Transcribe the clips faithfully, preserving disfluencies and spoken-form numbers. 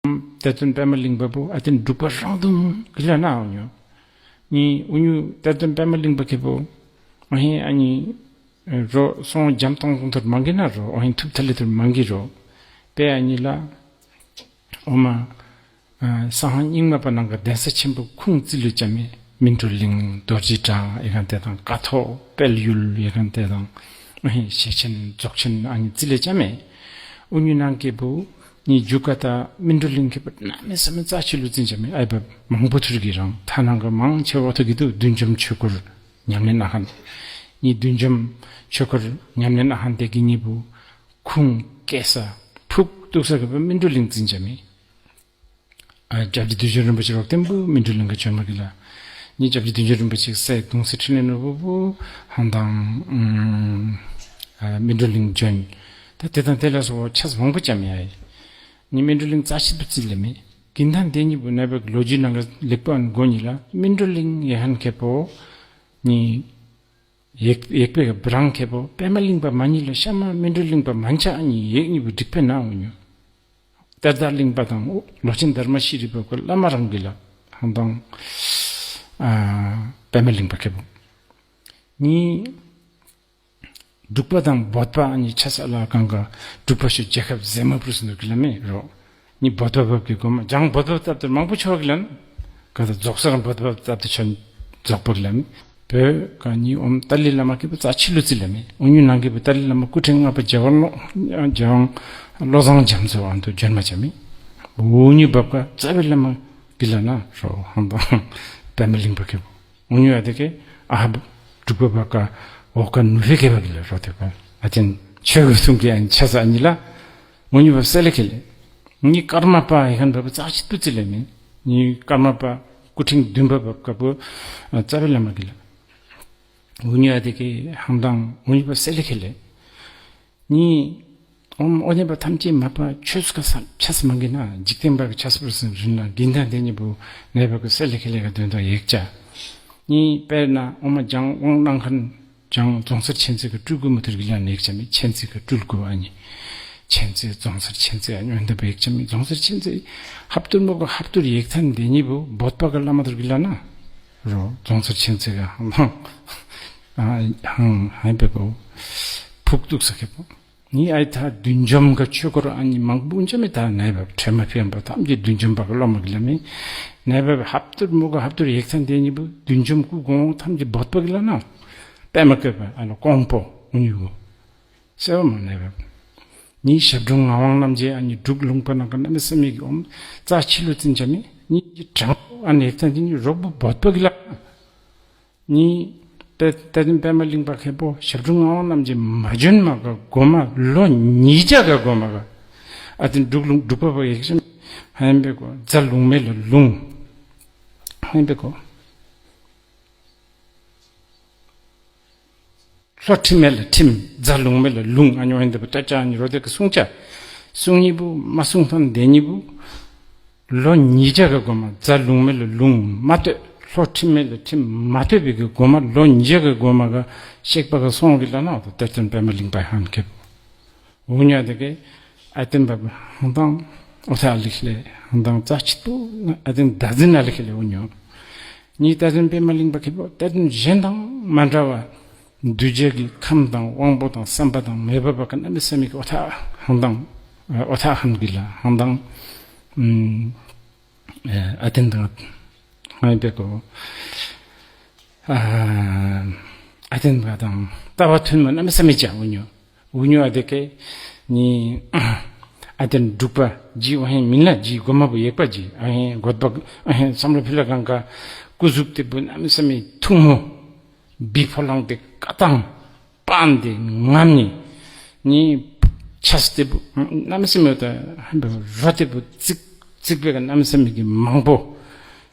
གཏེར་སྟོན་པདྨ་གླིང་པ་པོ་ཨ་ཏན་འབྲུག་པ་རང་དུང་གི་ལ་ན་འོ་ཉོ། ནི་འུ་ཉུ་གཏེར་སྟོན་པདྨ་གླིང་པ་ཁེ་པོ། ཨ་ཧེ་ཨ་ནི་རོ་སོང་འཇམ་ཏོང་ཏོང་ཐུར་མང་གི་ན་རོ། ཨ་ཧེ་ཐུབ་ཐ་ལི་ཐུར་མང་གི་རོ། པེ་ཨ་ནི་ལ་འོ་མ། ཨ་གསང་སྔགས་རྙིང་མ་པ་ནང་གི་གདན་ས་ཆེན་པོ་ཁུངས་རྩིས་ལུས་ཅ་མེ། སྨིན་གྲོལ་གླིང་རྡོ་རྗེ་བྲག་ཡེ་གན་དེ་དང་ཀ་ཐོག་དཔལ་ཡུལ་ཡེ་གན་དེ་དང་། ཨ་ཧེ་ཞེ་ཆེན་རྫོགས་ཆེན་ཨ་ནི་རྩིས་ལུས་ཅ་མེ། འུ་ཉུ་ནང་གི་བུ། ནི་རྒྱུ་ཀ་ད་སྨིན་གྲོལ་གླིང་ཁེ་པོ་གནམ་མེད་ས་མེད་རྩ་ཆེ་ལུ་བརྩིན་བྱ་མི་ཨའི་བབ་མང་པོ་ཐུར་གི་རང་ཐ་ནང་གི་མང་ཆེ་བ་ཐུར་གི་དུ་བདུད་འཇོམས་ཆོས་སྐོར་ཉམས་ལེན་ཨ་ཧན། ནི་བདུད་འཇོམས་ཆོས་སྐོར་ཉམས་ལེན་ཨ་ཧན་དེ་གི་ནི་བུ་ཁུངས་སྐྱེ་ས་ཕུག་གཏུགས་ས་གི་བུ་སྨིན་གྲོལ་གླིང་བརྩིན་བྱ་མི། ཨ་སྐྱབས་རྗེ་བདུད་འཇོམས་རིན་པོ་ཆེ་རོགས་བརྟན་པོ་སྨིན་གྲོལ་གླིང་གི་བྱོན་མ་གི་ལ། ནི་སྐྱབས་རྗེ་བདུད་འཇོམས་རིན་པོ་ཆེ་སའི་གདུང་སྲས་འཕྲིན་ལས་ནོར་བུ་བུ་ཧང་དང་། ཨ་སྨིན་གྲོལ་གླིང་བྱོན། ད་དེ་དང་དེ་ལ་སོགས་ཆས་མང་པོ་ཅམ་ཡ་ཡི། ནི་སྨིན་གྲོལ་གླིང་རྩ་ཆེ་བུ་རྩིས་ལས་མེད། གིན་ཐང་དེ་གཉིས་པོ་ནའི་བག་ལོ་རྒྱུས་ནང་གི་ལེགས་པོ་ཨན་གོ་གཉིས་ལ་སྨིན་གྲོལ་གླིང་ཡེ་ཧན་ཁེ་པོ། ནི་ཡེག་ཡེག་པེ་གི་བི་རང་ཁེ་པོ་པདྨ་གླིང་པ་མ་གཉིས་ལ་ཤ་མ་སྨིན་གྲོལ་གླིང་པ་མན་ཆ་ཨ་ནི་ཡེག་གཉིས་པོ་འགྲིག་པེ་ན་འོ་ཉོ། གཏེར་བདག་གླིང་པ་དང་ལོ་ཆེན་དྷརྨ་ཤྲཱི་རི་པ་ཁོ་བླ་མ་རང་གི་ལ་ཧང་དང་། ཨ་པདྨ་གླིང་པ་ཁེ་པོ། ནི། འབྲུག་པ་དང་བོད་པ་ཨ་ནི་ཆ་ས་ལ་གང་ག་འབྲུག་པ་ཤོད་རྒྱལ་ཁབ་ཟེ་མ་པུར་སུ་འདུག་གི་ལ་མེ་རོ། ནི་བོད་པ་བབ་ཀྱི་གོ་མ་ཇང་བོད་པ་སྟབས་དེར་མང་པོ་ཆོག་གི་ལ་ན། ག་ད་རྫོགས་སར་བོད་པ་སྟབས་དེ་ཆོན་རྫོགས་པ་གི་ལ་མེ། བོད་ག་ནི་ཨོམ་ཏཱ་ལའི་བླ་མ་ཁེ་པོ་རྩ་ཆི་ལུ་ཙི་ལ་མེ། འུ་ཉུ་ནང་གི་བོད་ཏཱ་ལའི་བླ་མ་སྐུ་ཕྲེང་ལྔ་པ་རྒྱལ་བ་བློ་རྒྱལ་དབང་བློ་བཟང་རྒྱ་མཚོ་ཨ་འདུ་བྱོན་མ་བྱ་མེ། འུ་ཉུ་བབ་ག་རྩ་བའི་བླ་མ་གི་ལ་ན་རོ་ཧང་དང་པདྨ་གླིང་པ་ཁེ་པོ། འུ་ཉུ་ཨ་དེ་ཀེ་ཨ་ཧ་འབྲུག་པ་བ་ཀ་འོ་ཀ་ནུ་ཧེ་ཀེ་བ་གི་ལ་རོ་དེ་བ་ཨ་ཅན་ཆོས་གི་གསུང་གི་ཨན་ཆ་ས་ཨ་ཉི་ལ། འུ་ཉུ་བ་སེ་ལེ་ཁེ་ལེ། ཉི་ཀར་མ་པ་ཧེ་ཁན་བ་བ་ཙག་ཅི་ཏུ་ཙི་ལེ་མེ། ཉི་ཀར་མ་པ་སྐུ་ཕྲེང་བདུན་པ་བ་ཀ་བུ་རྩ་བའི་བླ་མ་གི་ལ། འུ་ཉུ་ཨ་དེ་ཀེ་ཧང་དང་འུ་ཉུ་བ་སེ་ལེ་ཁེ་ལེ། ནི། ཨོམ་ཨོ་ནེ་པ་ཐམས་ཅད་མ་པ་ཆོས་སུ་ཁ་ས་ཆ་ས་མང་གི་ན་འཇིག་རྟེན་པ་གི་ཆ་ས་པུར་སུ་རིན་ན་གིན་ཐང་དེ་ཉིད་པུ་ནེ་པ་གི་སེ་ལེ་ཁེ་ལེ་ག་དོན་དང་ཡེག་ཅ། ནི་དཔེར་ན་ཨོ་མ་ལྗང་དབང་གནང་མཁན་ལྗང་རྫོང་སར་ཆེན་ཚེ་གི་སྤྲུལ་སྐུ་མུ་ཐུར་གི་ལ་ནེག་ཅ་མི་ཆེན་ཚེ་གི་སྤྲུལ་སྐུ་ཨ་ནི། ཆེན་ཚེ་རྫོང་སར་ཆེན་ཚེ་ཨ་ཉོན་དེ་པ་ཡེག་ཅ་མི་རྫོང་སར་ཆེན་ཚེ་ཧབ་ཏུར་མོ་གི་ཧབ་ཏུར་ཡེག་ཐན་དེ་ཉིད་པུ་བོད་པ་གི་བླ་མ་ཐུར་གི་ལ་ན། རོ་རྫོང་སར་ཆེན་ཚེ་གི་ཧང་ཧང་ཧང་ཧང་པེ་གོ་ཕུག་ཏུག་ས་ཁེ་པོ། ནི་ཨའི་ཐ་བདུད་འཇོམས་ག་ཆོས་སྐོར་ཨ་ནི་མང་པོ་འཇམ་མི་ཐ་ནའི་བབ་ཁྲེ་མ་ཕི་ཡན་པ་ཐམས་ཅད་བདུད་འཇོམས་པ་ག་ལོ་མ་གི་ལ་མི། ནའི་བབ་ཧབ་ཏུར་མུ་ག་ཧབ་ཏུར་ཡེག་ཚན་དེ་ཉི་བུ་བདུད་འཇོམས་སྐུ་གོང་ཐམས་ཅད་བོད་པ་གི་ལ་ན། པད་མ་བཀོད་པ་ཨ་ལ་ཀོང་པོ་འུ་ཉུ་གོ། སེ་བ་མ་ནའི་བབ། ནི་ཞབས་དྲུང་ངག་དབང་རྣམ་རྒྱལ་ཨ་ནི་འབྲུག་ལུང་པ་ནང་ག་གནམ་མེད་ས་མེད་གི་ཨོམ་རྩ་ཆི་ལུ་ཙིན་ཆ་མི་ནི་དྲང་ཨ་ནི་ཡེག་ཚན་དེ་ཉི་རོག་པོ་བོད་པ་གི་ལ། ནི། ཏེ་ཏེ་དིན་པད་མ་གླིང་པ་ཁེ་པོ་ཞབས་དྲུང་ངག་དབང་རྣམ་རྒྱལ་མ་བྱོན་མ་ག་གོ་མ་ལོ་ཉིས་བརྒྱ་ག་གོ་མ་ག། ཨ་ཏིན་འབྲུག་ལུང་འབྲུག་པ་པ་ཡེག་ཤམ་ཧན་པེ་གོ་རྫ་ལུང་མེ་ལ་ལུང་། ཧན་པེ་གོ་ལྷོ་ཁྲིམས་མེ་ལ་ཁྲིམས་རྫ་ལུང་མེ་ལ་ལུང་ཨ་ཉོ་ཧན་དེ་པ་ཏ་ཅ་ཨ་ཉི་རོ་དེ་ག་སུང་ཅ། སུང་ཉི་བུ་མ་སུང་ཐང་དེ་ཉི་བུ། ལོ་ཉིས་བརྒྱ་གི་སྒོ་མ་རྫ་ལུང་མེ་ལ་ལུང་མ་ལྟོས། ལྷོ་ཁྲིམས་མེ་ལ་ཁྲིམས་མ་ལྟོས་པའི་གི་སྒོ་མ་ལོ་ཉིས་བརྒྱ་གི་སྒོ་མ་ག་གཤེགས་པ་ག་སོང་གི་ལ་ན་ཏེ་ཏན་པད་མ་གླིང་པ་ཧན་ཁེ་པོ། འུ་ཉ་དེ་གེ་ཨ་ཏན་པ་ཧང་དང་འོ་ཐ་ལིག་ལེ་ཧང་དང་རྩ་ཆི་ཏུ་ཨ་ཏན་ད་ཛིན་ན་ལིག་ལེ་འུ་ཉོ། ཉི་ཏ་ཏན་པད་མ་གླིང་པ་ཁེ་པོ་ཏ་ཏན་གཞན་དང་མ་འདྲ་བ། གདུལ་བྱ་གི་ཁམས་དང་དབང་པོ་དང་བསམ་པ་དང་མོས་པ་བ་ཀ་གནམ་མེད་ས་མེད་ཀྱི་འོ་ཐག་ཧང་དང་། འོ་ཐག་ཧང་གི་ལ་ཧང་དང་། ཨ་ཏན་དང་། ཧང་པེ་ཀོ། ཨ་ཏན་བ་དང་ལྟ་བ་མཐུན་མ་གནམ་མེད་ས་མེད་ཅག་འུ་ཉོ། འུ་ཉོ་ཨ་དེ་ཀེ་ནི་ཨ་ཏན་འབྲུག་པ་ཇི་འོ་ཧེ་མིན་ལ་ཇི་གོ་མ་བུ་ཡེག་པ་ཇི་ཨ་ཧེ་གོད་པ་ཨ་ཧེ་བསམ་བློ་ཕི་ལ་གང་ག་སྐུ་གཟུགས་དེ་བུ་གནམ་མེད་ས་མེད་ཐུང་མོ། བི་ཕོ་ལང་དེ་ཀ་ཏང་པན་དེ་ངམ་ནི་ནི་ཆས་དེ་བུ་གནམ་མེད་ས་མེད་ད་རོ་དེ་བུ་ཙིག་ཙིག་པེ་ག་གནམ་མེད་ས་མེད་ཀྱི་མང་པོ་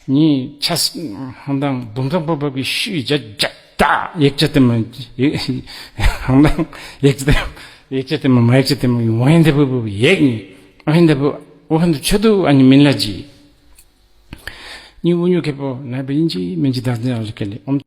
ནི་ཆས་ཧང་དང་བུམ་ཐང་པོ་བབ་ཀྱི་ཤུ་ཡི་ཇ་ཇ་ད་ཡེག་ཅ་དེ་མ་ཧང་དང་ཡེག་ཅ་དེ་ཡེག་ཅ་དེ་མ་མ་ཡེག་ཅ་དེ་མ་ཡི་འོ་ཧན་དེ་བུ་བུ་ཡེག་ནི་འོ་ཧན་དེ་བུ་འོ་ཧན་དེ་ཆོ་དུ་ཨ་ནི་མིན་ལ་ཇི། ཉི་འུ་ཉུ་ཁེ་པོ་ནའི་པ་ཨིན་ཇི་མིན་ཇི་ད་ཟིན་ཨ་ལ་ཁེ་ལེ་ཨོམ།